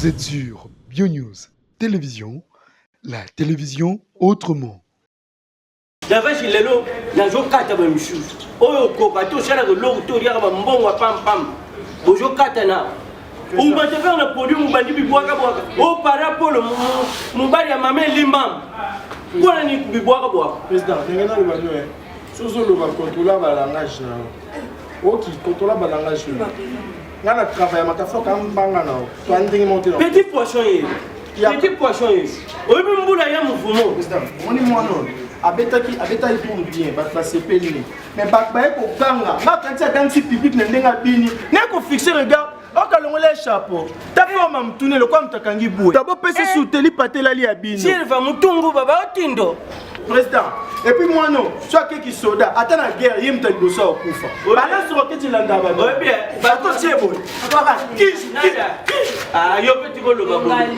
Vous êtes sur BioNews Télévision, la télévision autrement. Davashi lelo nazokata ba misusu oyo okoka te osalaka eloko te oliaka bambongo ya pampamba bozokata na ombata kaka na podium obandi bibwakabwaka o para polo mobali ya mama elimbamba mpona nini bibwakabwaka président ndenge naloba bino eh. soki ozoloba controla balangage na yo oki controla balangage na yo nga na travaille matafoka mbanga na yo to ndenge moko te petit poisson ye petit poisson ye oyebi mbula ya movumo omoni mwana oyo abetaki abetaki tour bien bato basepeli ne mais bato baye koganga nga akanisi agangisi public na ndenge abini naye kofixe regard okalongola ye chapeau ta forme motune lokola moto akangi bue tabopesi eh. suteli patelali ya bino silva mutungu baba otindo président et puis mwana so akeki soda ata na guerre ye moto ya liboso akokufa bana soko aketi landa bato tie boye ah, yo mpe tikoloba boye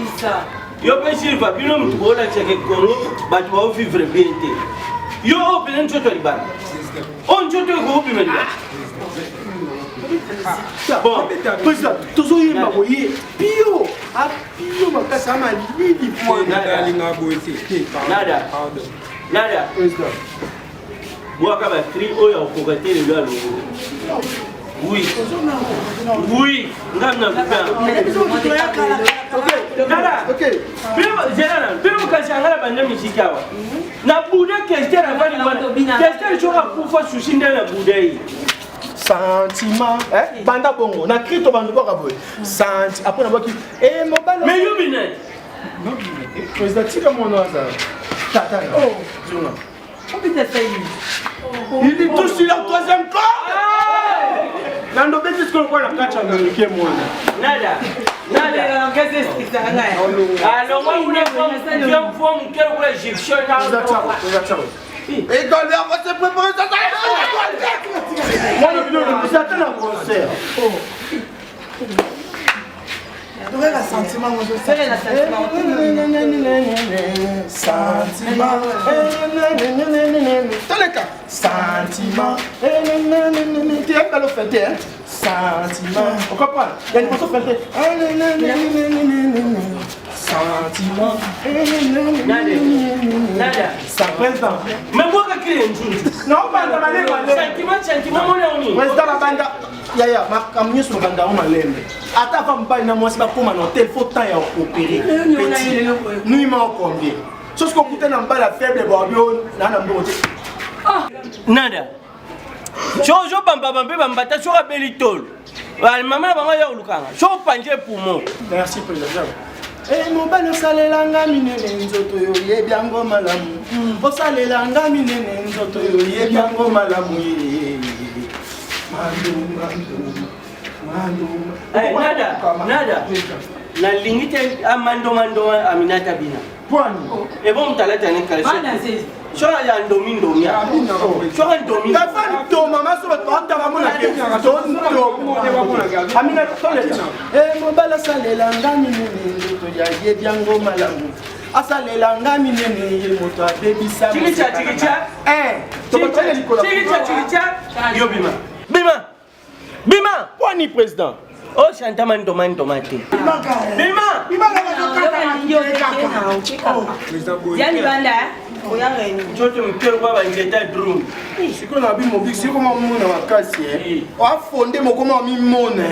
yo mpe silva bino moto boolakisaka kongo bato baovivre bien te yo oyo mpenza nzoto ya libanda oyo nzoto ekobima libanda bon président tozoyemba boye pio apio makasi amalili alinga boye te nada nada président bwaka bacri oyo akokoka te lelo alongo oui oui nga nazelana bino mokanisi yanga na banda misiki awa na buda kester avandi wana kester soki akufa susi nde na buda ye sentiment eh? banda bongo na cri tobanda bwaka boye senti apres nabwaki eh, mobali mais yo bina président tika mwana azala tata oh. zonga Il dit tout sur la troisième corde. Nando beti sikoyo kwa na kati ya mike mwana. Nada. Nada. Alongwa kuna kwa mkelo kwa égyptien na. Et Golbert va se préparer ça. Mwana bino c'est ata na concert. Toyaka sentiment ngo sentiment toleka sentiment teyaka lo fete sentiment okomprendre ya liboso fete sentiment président mais bwaka kile nzunzu naobanda malembe sentiment sentiment mona nini président babanda yaya makambo nyonso babanda yango malembe ata ava mobali na mwasi bakóma na hotel faut temps ya coopérer petit nuit moko combien soki okuta na mobali ya faible babi na na mbongo te ah! nada soki ozobambaba mpe bambata soki abeli tolo mama na bango ya kolukanga soki opanje poumon merci président Eh, mobali osalelanga minene nzoto yo oyebi yango malamu hmm. osalelanga minene nzoto yo oyebi yango malamu Eh, nada nada nalingi te amandomando aminata bina ebo moto alata ne kalisi soki ya ndomi ndomi soki ndomi ntoma maso bato batanga mona eh, mobali asalela nga minene nzoto ya yebi yango malamu asalela nga minene ye moto abebisa eh, yo bima bima bima pwani président o chanta mantoma ntoma te bima nzoto moke lokola banzete drum sikoyo na bi mobiki sikoyo mamona makasi afonde mokoma mimona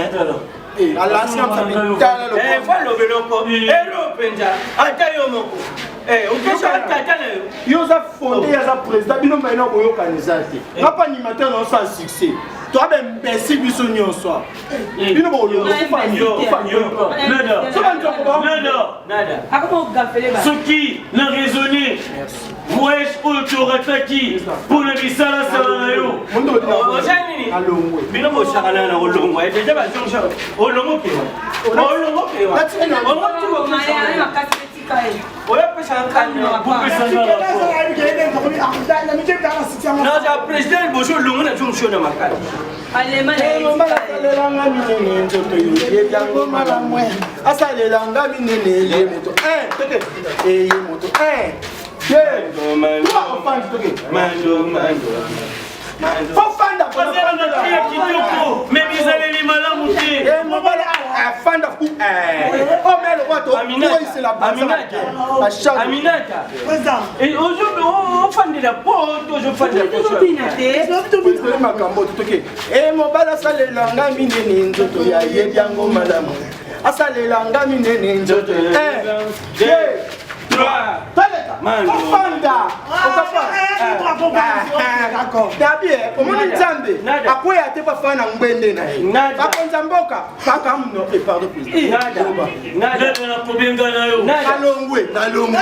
alasi na mitala lokola eloko ero mpenza ata yo moko okesaka tata na yo yo oza fonde aza président bino maina boyokani eza te nga mpe animateur na osala succès toa bembesi biso nyonso bino soki na raisonne voyage oyo torataki mpo na bisalasala na yo oza nini bino bosakana na kolongwa deja bazongisa olongo pewa olongo pewa naza président liboso olongo na jonction na makala asalelanga minene nzoto yoyebi yango malamu asalelanga minene ye moto toke eye moto 1 2 3 ofandi toke mando mando. Fofanda Bazala na cri ya kitoko mais bizaleli malamu te. Eh, mobali afanda ku omele wato oisela Aminata, Aminata, ofandela po to ozofandela po makambo totoke e mobali asalela nga minene nzoto ya yebi yango malamu asalela nga minene nzoto ofanda dabi omoni nzambe akweya te pafana na ngbende na ye bakonza mboka kaka muno e pardon président nakobenga na yo nalongwe nalongwe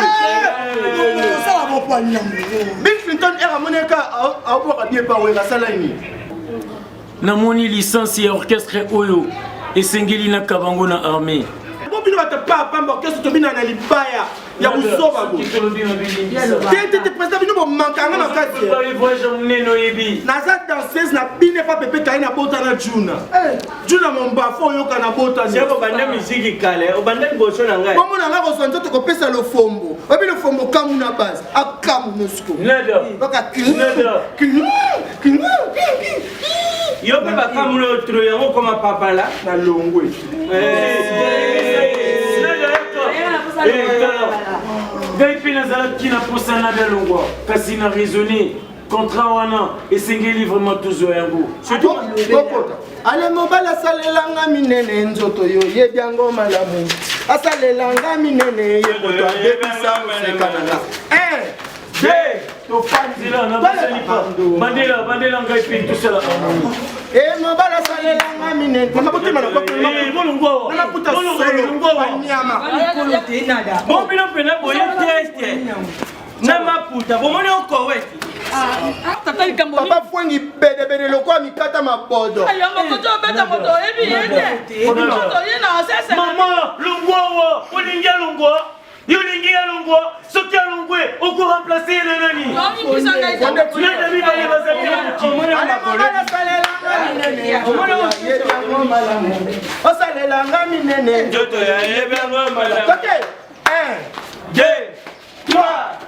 Bill Clinton ere amoneka aobwaka bien pa wera asala nini? Namoni licence ya orchestre oyo esengeli nakaba yango na armée. Bo bino bato pa pamba orchestre tobina na libaya ya buzoba bo. Te te te président bino bomanka nga makasi. Voyage monene oyebi. Naza danseuse na bine pa pepe kaye na bota na Juna. Juna mombafo oyoka na bota. Seko obanda miziki kala, obanda liboso na ngai. Bongo na ngai kozwa nzoto kopesa lofombo. Oyebi lofombo kamu na base. Akamu nosko. Nada. Baka Nada. Yo mpe bakamu na otro yango okoma papala. Na longwe. Ngai mpe nazalaki na mposa nada longwa kasi na raisonne Contrat wana esengeli vraiment tozwa yango. Bokota. Ale mobali asalelanga minene nzoto yo yebi yango malamu. Asalelanga minene ye moto abebisa moseka na nga. 1 2 tofandi nabosani pa bandela bandela ngai mpe tosala harmonie. Eh mobali asalelanga minene. Mama botema na bolongwa. Nana puta solo banyama. Bon bino mpena boye teste. na maputa bomoni okoweti tata likambo papa fwengi bedebede lokola mikata mabodo mama longwawa olingi alongwa yo olingi alongwa soki alongwe okoremplace ye na nani nada mibale bazali osalelanga minene nzoto ya yebango malamu toke 1 2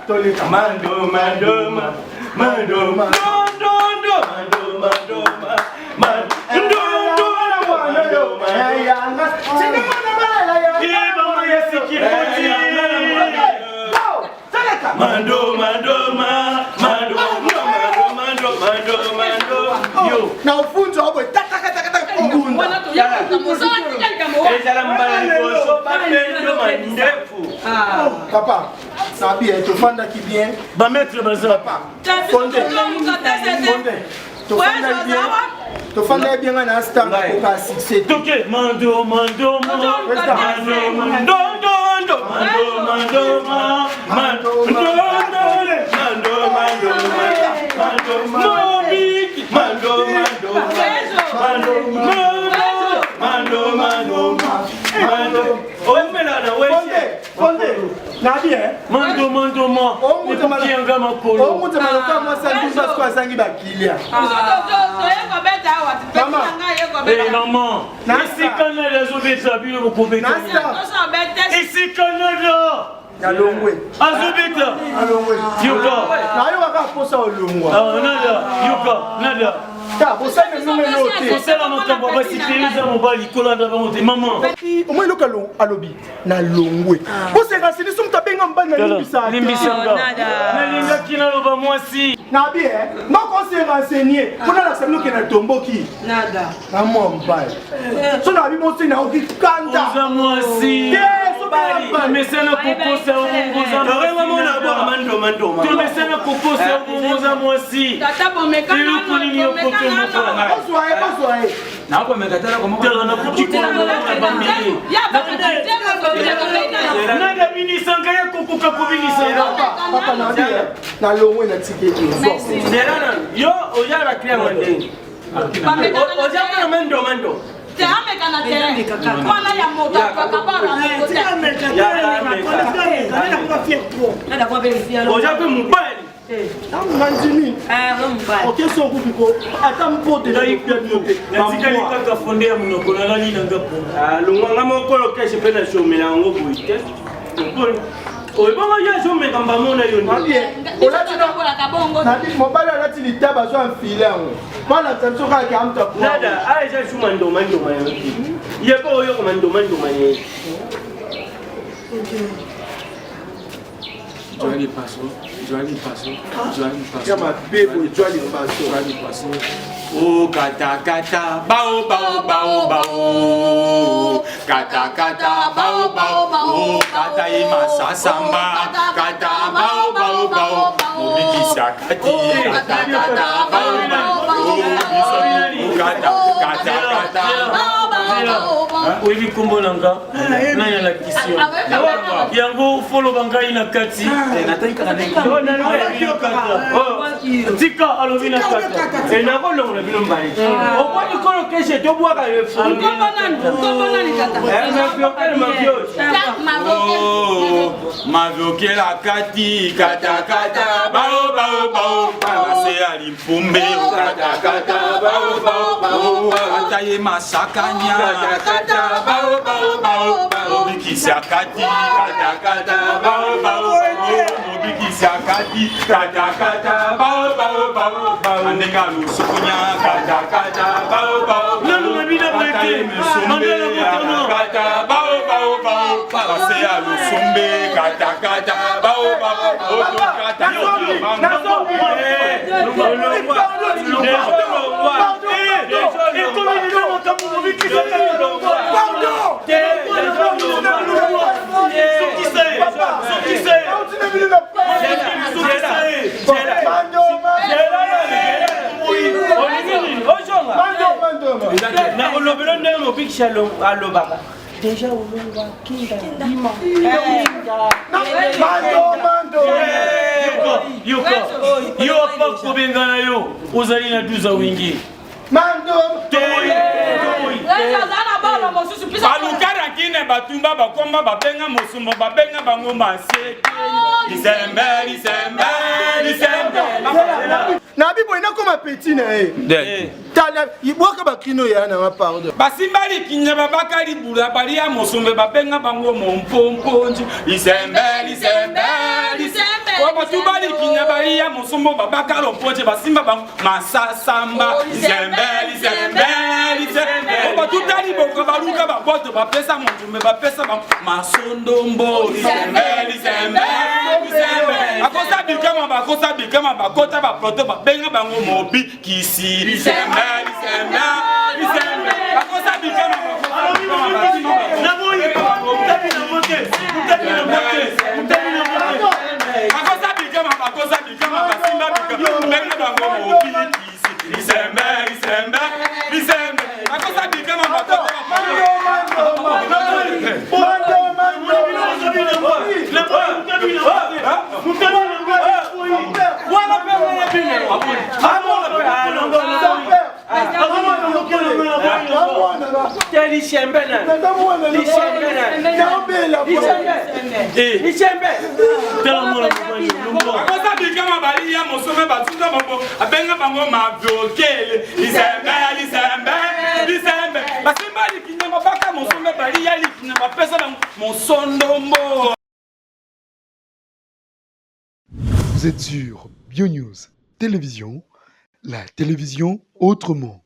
3 mando mando mando mando mando mando mando mando mando mando mando mando mando yo na ufunzo wabo takatakataka ngunda ezala mbala liboso bapendo mandefu papa nabi tofandaki bien bamaître baza papa fonde fonde tofandaki bien tofandaki bien nga na star nakoka succès toke mando mando mando mando mando mando mando mando mando mando mobiki mando mando mando mando mando mando omela na wese fonde nabi eh mando mando ma ekokianga makolo omutema lokola mwasi ya ndumba siko azangi bakilia mama esika nani azobeta bino bokobeta esika nani nalongwe azobeta nalongwe yoka nayokaka mposa olongwa nada yoka nada ta bosali numero te kosala makambo ya basi te eza mobali kolanda bango te mama omoi eloko alobi nalongwe boseka silisi moto abenga mobali nalimbisa limbisanga nalingaki naloba mwasi nabi e moko se renseigner mpona lakisa bino ke natomboki na mwa mobali so nabi mosi naoki kanda oza mwasi tomesana kokosa tomesana kokosa obongo oza mwasi eloko nini okotomboka bozwa ye bozwa ye tala nakoki kolongola bambili nada binisanga ya kokoka kobinisanga papa nabi nalongwe natikeli zela nanu yo oza na client wa ndenge oza mpona mando mando oza mpe mobali nandimi okesi okufi ko ata mpote natikali kaka fonde ya monoko nalali nanga po longwanga mokolo kesi mpe nasomela yango boye te. Ebongo yo azomeka mbamona yo. Mobali alati litaba azwa mfile yango mwana biso kaka ke amta. Nada aya eza suma ndoma ndoma yo ye mpo oyokoma ndoma ndoma ye. Joali Paso, Joali Paso, Joali Paso. Ya mabe boye Joali Paso. Joali Paso. Oh kata kata bao bao bao bao kata kata bao bao oh kata imasasamba kata bao bao bao mobikisa kati kata kata bao bao oh kata kata kata bao bao. Oyebi nkombo na nga nani alakisi yo yango? Foloba ngai na kati. Tika alobi na kata. Nakolongola bino mbale okwani kolo kese tobwaka. Maviokela kati katakata bao bao bao base ya limpumbe katakata bao bao bao ata ye masakanya katakata bao bao bao mobikisa kati katakata bao bao mobikisa kati katakata bao bao bao andenge alusukunya katakata bao bao. Nanu na bino boye te. Mandela Motono. Kata bao bao bao base ya lusumbe katakata bao bao otokata. Ekomi lelo makambo mobikisa. Sokisa ye, sokisa ye, sokisa ye. Olingi nini ozonga? Nakolobela ndenge mobikisi alobaka deja olongwa kinda bima. Yoka yo, apa kobengana yo, ozali na 12 awingi. Toboyi, toboyi. Balukara kine batumba bakomba babenga mosumbo babenga bango maseke lisembe lisembe lisembe. Nabi boye nakoma peti na ye. Tala bwaka bakrino ya nanga, pardon. Basimba likinya babaka libula balia mosombe babenga bango mompomponji lisembe lisembe lisembe. Batuba likinya balia mosombo babaka lomponje basimba bango masasamba lisembe lisembe lisembe. Batuta liboka baluka baboto bapesa monzumbe bapesa bango masondombo lisembe lisembe lisembe. Bakosa bikama bakosa bikama bakota bapoto babenga bango mobikisi lisembe lisembe lisembe. Bakosa bikama. Naboyi, mutabi na mote, mutabi na mote, mutabi na mote. Bakosa bikama bakosa bikama basimba bikama babenga bango mobikisi lisembe lisembe lisembe. Bakosa bikama bakota. Wana mpe wana bino. Te lisembe na lisembe na lisembe. Tala mwana mobali. Bakosa bikama balia mosome batunda bango abenga bango maviokele lisembe lisembe lisembe. Basimba likinya babaka mosome balia likinya bapesa bango mosondombo. Vous êtes sur BioNews Télévision, la télévision autrement.